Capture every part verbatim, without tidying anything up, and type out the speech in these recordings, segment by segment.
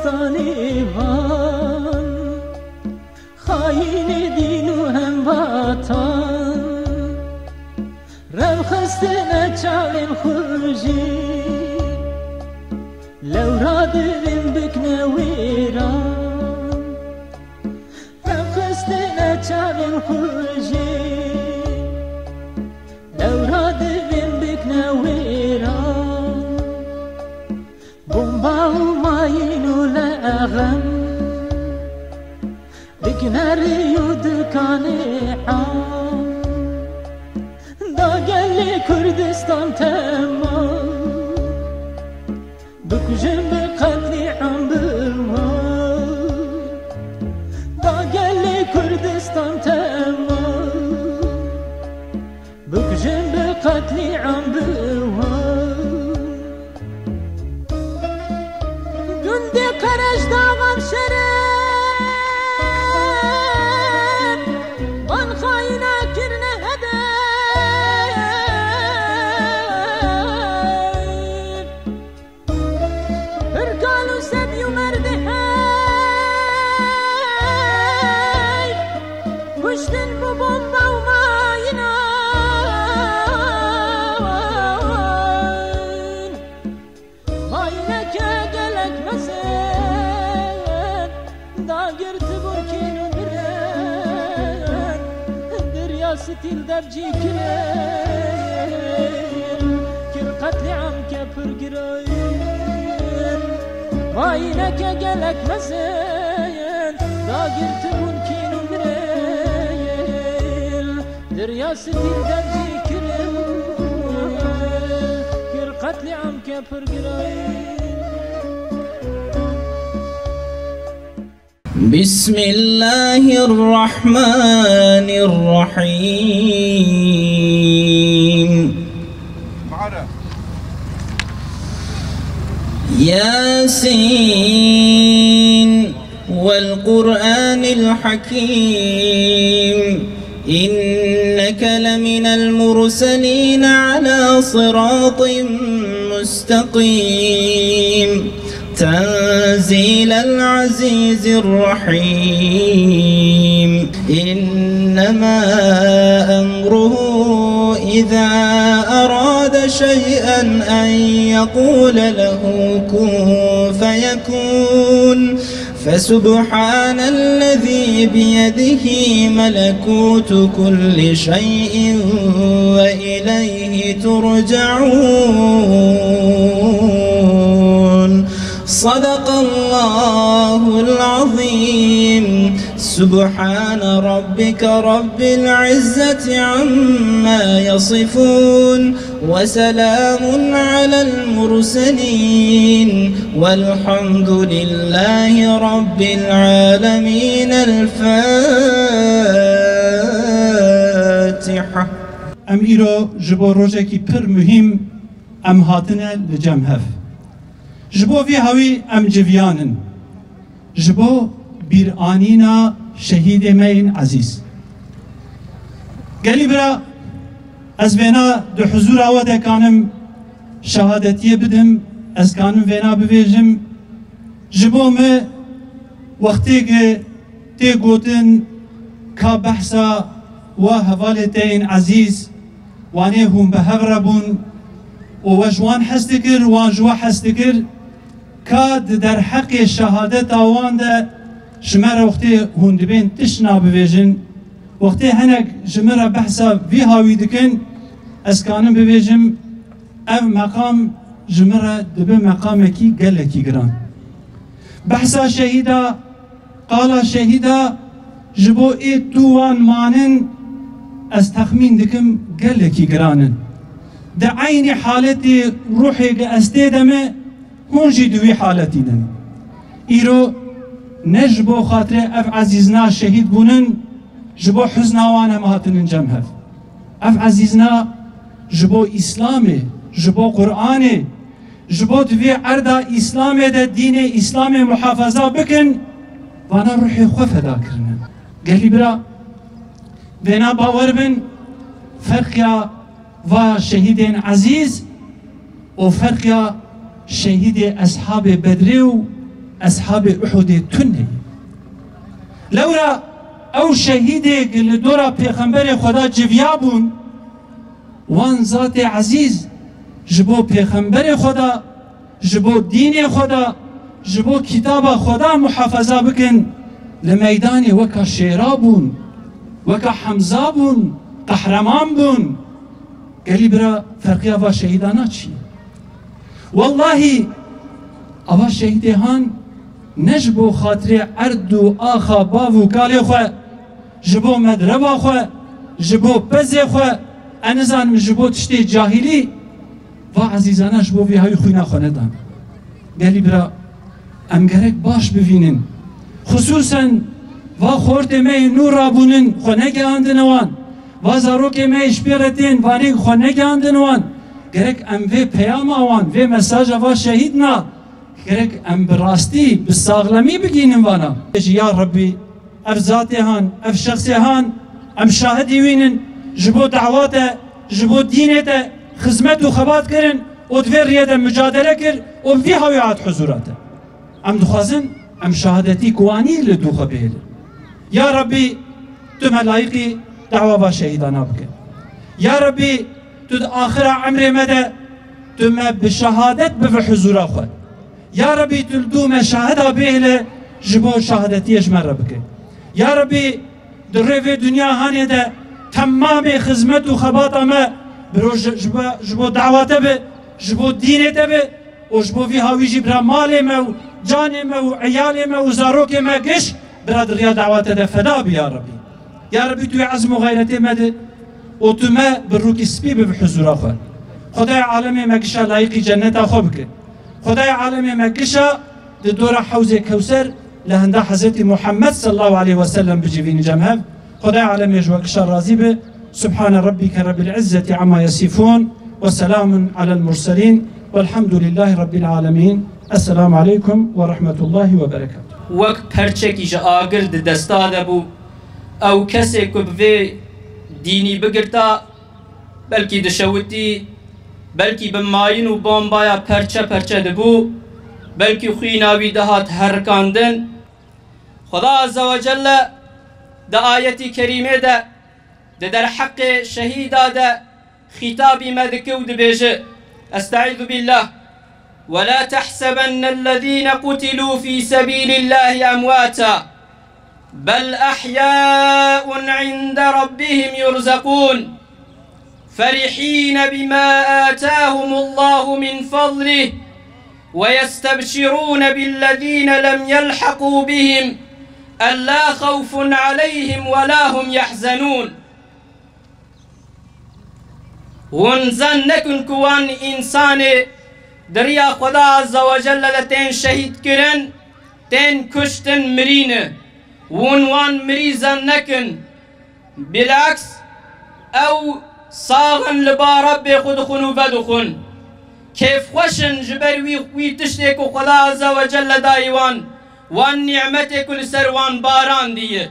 Taliban, xayînê dîn û hemvatan, revxistine çavên xwe jî, lewra divên bikne wêran. Revxistine çavên xwe jî, lewra divên bikne wêran. Bomba û mayîn û lexem, diginerî û dikanê am. Da gelê Kurdistan temam, bikujin bi qetlîam biwan. Da gelê Kurdistan temam, bikujin bi qetlîam biwan. Gundê Qereş davan şeref, van xayîna kirine hedef. Pir kal û sebî û merdê heyf, kuştin bi bomba û mayînan. Mayîneke gelek mezin, dagirtibûn kîn û mirin, derya Stîl dev cî kirin, kir qetlîam ke pir girayîn. Mayîneke gelek mezin, dagirtibûn kîn û mirin, derya Stîl dev cî kirin, kir qetlîam ke pir girayîn. بسم الله الرحمن الرحيم. ياسين والقرآن الحكيم. إنك لمن المرسلين على صراط مستقيم. تنزيل العزيز الرحيم. إنما أمره إذا أراد شيئا أن يقول له كن فيكون. فسبحان الذي بيده ملكوت كل شيء وإليه ترجعون. صدق الله العظيم. سبحان ربك رب العزة عما يصفون. وسلام على المرسلين والحمد لله رب العالمين. الفاتحة. Em îro ji bo rojekî pir muhîm em hatine li cem hev. Ji bo vî hawî em civiyan in. Ji bo bîranîna şehîdê me yên ezîz. Gelî bira, ez vêna di huzûra we de kanim şehadetiyê bidim, ez kanim vêna bivêjim. Ji bo me wextê ku tê gotin ka behsa wa hevalê te yên ezîz, wanê hûn bi hev re bûn û we ji wan hez dikir, wan ji we hez dikir, ka di derheqê şehadeta wan de ji me re wextê hûn dibên tişt nabivêjin, wextê hinek ji min re behsa vî hawî dikin, ez kanim bivêjim, ev meqam ji min re dibe meqamekî gelekî giran. Behsa şehîda, qala şehîda ji bo ê tu wan manin, ez texmîn dikim gelekî giran in. Di eynî haletê ruhê ge ez tê de me, hûn jî di wî haletî de ne. Îro ne ji bo xatirê ev ezîzna şehîd bûnin, ji bo huzna wan em hatinin cem hev. Ev ezîzna ji bo Îslamê, ji bo Qur'anê, ji bo di vê erda Îslamê de dînê Îslamê muhafaza bikin, vana ruhê xwe feda kirine. Gelî bira, vêna bawer bin, ferqiya va şehîdên ezîz û ferqiya şehîdê eshabê Bedrê û Eshabê Uhudê tune ye. Lewra ew şehîdê li dora Pêxemberê Xweda civiya bûn, wan zatê ezîz ji bo Pêxemberê Xweda, ji bo dînê Xweda, ji bo kitaba Xweda muhafaza bikin, li meydanê weka şêra bûn, weka Hemza bûn, qehreman bûn. Gelî bira, ferqiya va şehîdana çi ye? Wellahî, ava şehîdê han ne ji bo xatirê erd û axa bav û kalê xwe, ji bo medreva xwe, ji bo pezê xwe, ez nizanim ji bo tiştê cahilî, va ezîzana ji bo vî hawî xwîna xwe nedan. Gelî bira, em gerek baş bivînin. Xisûsen va xortê me yê nû rabûnin xwe negehandine wan. Va zarokê me yê ji pê re tên vanê xwe negehandine wan. Gerek em vê peyama wan, vê mesaja va şehîdna, gerek em bi rastî, bi saxlemî bigînin vana. Bêjî, ya Rebbî, ev zatê han, ev şexsê han, em şahidî wî nin, ji bo dawa te, ji bo dînê te xizmet û xebat kirin û di vê riyê de micadele kir û bi vî hawî hat huzûra te. Em dixwazin em şahadetî ku anî li dû xwe bihêlin. Ya Rebbî, tu me layîqî dawa va şehîdana bike. Ya Rebbî, tu di axira emrê me de tu me bi şehadet bive huzûra xwe. Ya Rebbî, tu li dû me şahida bihêle, ji bo şahadetiyê ji me re bike. Ya Rebbî, di rê vê dinya hanê de temamê xizmet û xebata me bi roj-, ji bo, ji bo dawa te be, ji bo dînê te be û ji bo vî hawî jî bira malê me û canê me û eyalê me û zarokê me giş bira di riya dawa te de feda bi ya Rebbî. Ya Rebbî, tu yê ezm û xeyretê me de û tu me bi rûkî spî bibe huzûra xwe. Xwedayê alemê me gişa layîqî cenneta xwe bike. Xwedayê alemê me gişa di dora Hewzê Kewser li henda Hezretî Muhammed sallallahu aleyhi ve sellem bicivînin cem hev. Xwedayê alemê ji we gişa razî be. Subhane Rabbike Rabbil İzzeti amma yasifun ve selamun alel murselin velhamdülillahi Rabbil alemin. Esselamu aleykum ve rahmetullahi ve berekatuhu. Wek perçekî ji agir di desta de bû. Ew kesê ku bi vê dînî bigirta, belkî dişewitî, belkî bi mayîn û bombaya perçe perçe dibû, belkî xwîna wî dihat herikandin. Xweda Azze ve Celle di ayetî kerîmê de di derheqê şehîda de xîtabî me dike û dibêje, Estaizu billah, ولا تحسبن الذين قتلوا في سبيل الله أمواتا بل أحياء عند ربهم يرزقون فرحين بما آتاهم الله من فضله ويستبشرون بالذين لم يلحقوا بهم ألا خوف عليهم ولا هم يحزنون. Hûn zan nekin ku wan însanê di riya Xweda Azze ve Celle de tên şehîd kirin, tên kuştin, mirî ne. Hûn wan mirî zan nekin. Bilaks, ew sax in, li ba Rebbê xwe dixwin û vedixwin. Kêfxweş in ji ber wî, wî tiştê ku Xweda Azze ve Celle dayî wan, wan nîmetê ku li ser wan barandiye.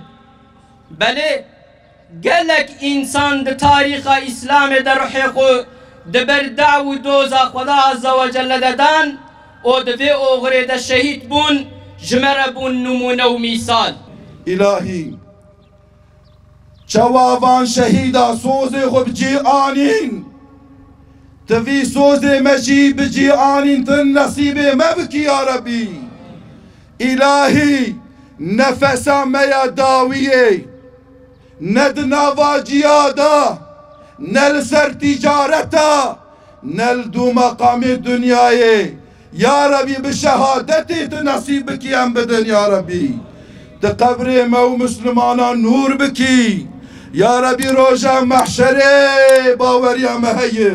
Belê, gelek însan di tarîxa Îslamê de ruhê xwe di ber daw û doza Xweda Azze ve Celle de dan û di vê oxirê de şehîd bûn, ji me re bûn nimûne û mîsal. Îlahî, çawa van şehîda sozê xwe bi cî anîn, tu vî sozê me jî bi cî anîn, tu nesîbê me bikî ya Rebbî. Îlahî, nefesa me ya dawiyê, ne di nava ciya de, ne li ser tîcareta, ne li dû meqamê dinyayê. Ya Rebî, bi şehadetê tu nesîb bikî em bidin, ya Rebî. Tu qebrê me û Mislimanan nûr bikî. Ya Rebî, roja mehşerê baweriya me heye.